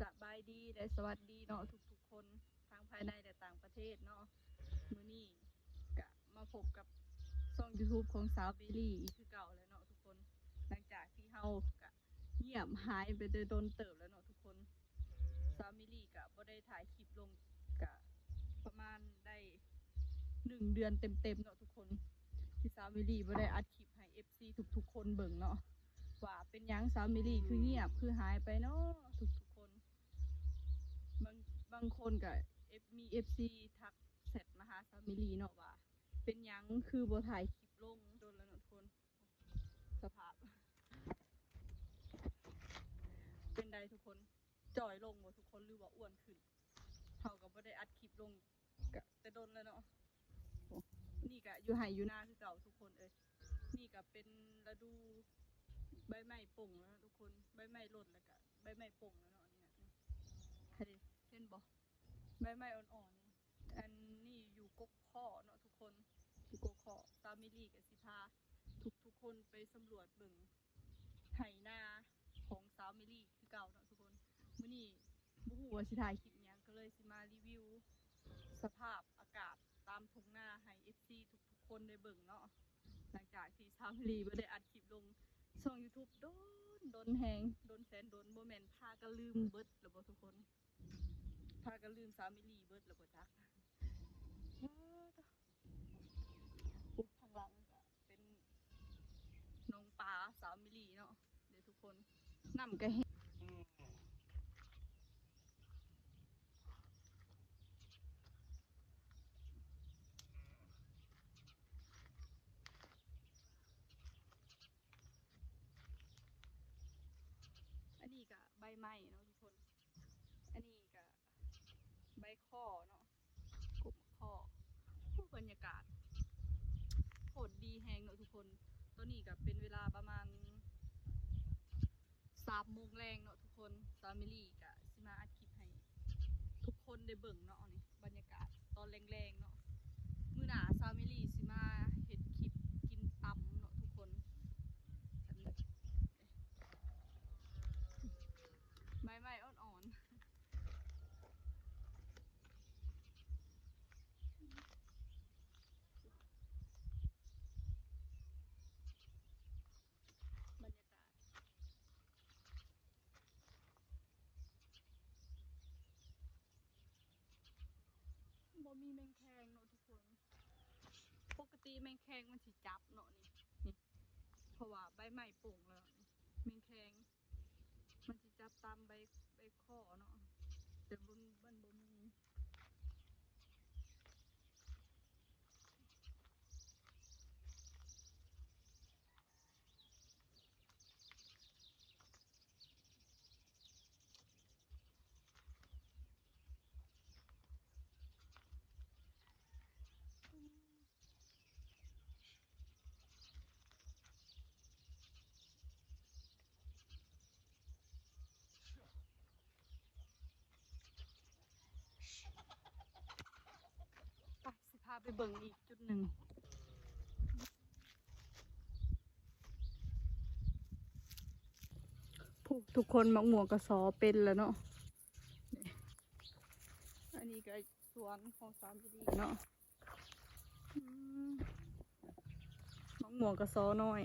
ສະບາຍດີ ແລະ ສະຫວັດດີເນາະ ທຸກໆຄົນ ທັງພາຍໃນ ແລະ ຕ່າງປະເທດເນາະ. ມື້ນີ້ກະມາພົບກັບຊ່ອງ YouTube ຂອງສາວເມລີອີກຄືເກົ່າແລ້ວເນາະທຸກຄົນ. ຫຼັງຈາກທີ່ເຮົາກະງຽບຫາຍໄປແຕ່ດົນເຕີບແລ້ວເນາະທຸກຄົນ. ສາວເມລີກະບໍ່ໄດ້ຖ່າຍຄລິບລົງ ກະປະມານໄດ້ໜຶ່ງເດືອນເຕັມໆເນາະທຸກຄົນ ທີ່ສາວເມລີບໍ່ໄດ້ອັດຄລິບໃຫ້ ເອັຟຊີ ທຸກໆຄົນເບິ່ງເນາະ ວ່າເປັນຫຍັງສາວເມລີຄືງຽບ ຄືຫາຍໄປເນາະທຸກໆຄົນ. ບາງ ບາງຄົນກະເອັຟ ມີ ເອັຟຊີ ທັກແຊັດມາຫາສາວເມລີເນາະ ວ່າເປັນຫຍັງຄືບໍ່ຖ່າຍຄລິບລົງ ດົນແລ້ວເນາະທຸກຄົນ. ສະພາບ ເປັນໃດທຸກຄົນ ຈ່ອຍລົງບໍ່ທຸກຄົນ ຫຼືວ່າອ້ວນຂຶ້ນ? ເຮົາກໍບໍ່ໄດ້ອັດຄລິບລົງກະແຕ່ດົນແລ້ວເນາະ. ນີ້ກະຢູ່ໄຮ່ຢູ່ນາຄືເກົ່າທຸກຄົນເອີຍ. ນີ້ກະເປັນລະດູໃບໄມ້ປົ່ງແລ້ວເນາະທຸກຄົນ ໃບໄມ້ຫຼົ່ນ ແລ້ວກະໃບໄມ້ປົ່ງແລ້ວເນາະ. ນີ້ນະ ໃຜເຫັນບໍ່ ໃບໄມ້ອ່ອນໆນີ້. ອັນນີ້ຢູ່ກົກເຄາະເນາະທຸກຄົນ ຢູ່ກົກເຄາະ. ສາວເມລີກະຊິພາທຸກໆຄົນໄປສຳຫຼວດເບິ່ງໄຮ່ນາຂອງສາວເມລີຄືເກົ່າເນາະທຸກຄົນ. ມື້ນີ້ບໍ່ຮູ້ວ່າຊິຖ່າຍຄລິບຫຍັງ ກໍເລີຍຊິມາຣີວິວສະພາບອາກາດຕາມທົ່ງນາໃຫ້ ເອັຟຊີ ທຸກໆຄົນໄດ້ເບິ່ງເນາະ. ຫຼັງຈາກທີ່ສາວເມລີບໍ່ໄດ້ອັດຄລິບລົງຊ່ອງ YouTube ດົນ ດົນແຮງ ດົນແສນດົນ ບໍ່ແມ່ນພາກັນລືມເບິດແລ້ວບໍ່ທຸກຄົນ? ພາກັນລືມສາວເມລີເບິດແລ້ວບໍ່ຈັກ. ໂອ້ ທາງຫຼັງກະເປັນໜອງປາສາວເມລີເນາະເດ້ທຸກຄົນ. ນ້ຳກະແຫ້ງ ອັນນີ້ກະໃບໄມ້ເນາະທຸກຄົນ. ອັນນີ້ກະໃບຄໍ່ເນາະ ກົກໝາກຄໍ່. ໂອ້ ບັນຍາກາດໂຄດດີແຮງເນາະທຸກຄົນ. ຕອນນີ້ກະເປັນເວລາປະມານສາມໂມງແລງເນາະທຸກຄົນ. ສາວເມລີກະຊິມາອັດຄລິບໃຫ້ທຸກຄົນໄດ້ເບິ່ງເນາະ. ນີ້ບັນຍາກາດຕອນແລງໆເນາະ. ມື້ໜ້າສາວເມລີຊິມາເຮັດຄລິບກິນຕຳເນາະທຸກຄົນ. ໃບໄມ້ອ່ອນໆ ບັນຍາກາດ ບໍ່ມີແມງແຄງເນາະທຸກຄົນ. ປົກກະຕິແມງແຄງມັນຊິຈັບເນາະ ນີ້ ນີ້ ເພາະວ່າໃບໄມ້ປົ່ງແລ້ວ ແມງແຄງ ມັນຊິຈັບຕາມໃບ ໃບຄໍ່ເນາະ ແຕ່ມັນ ມັນບໍ່ມີ. ໄປ ຊິພາໄປເບິ່ງອີກຈຸດໜຶ່ງ. ຜູ້ ທຸກຄົນ ໝາກມ່ວງກະຊໍເປັນແລ້ວເນາະ. ອັນນີ້ກະສວນຂອງສາວເມລີເນາະ. ອືມ ໝາກມ່ວງກະຊໍນ້ອຍ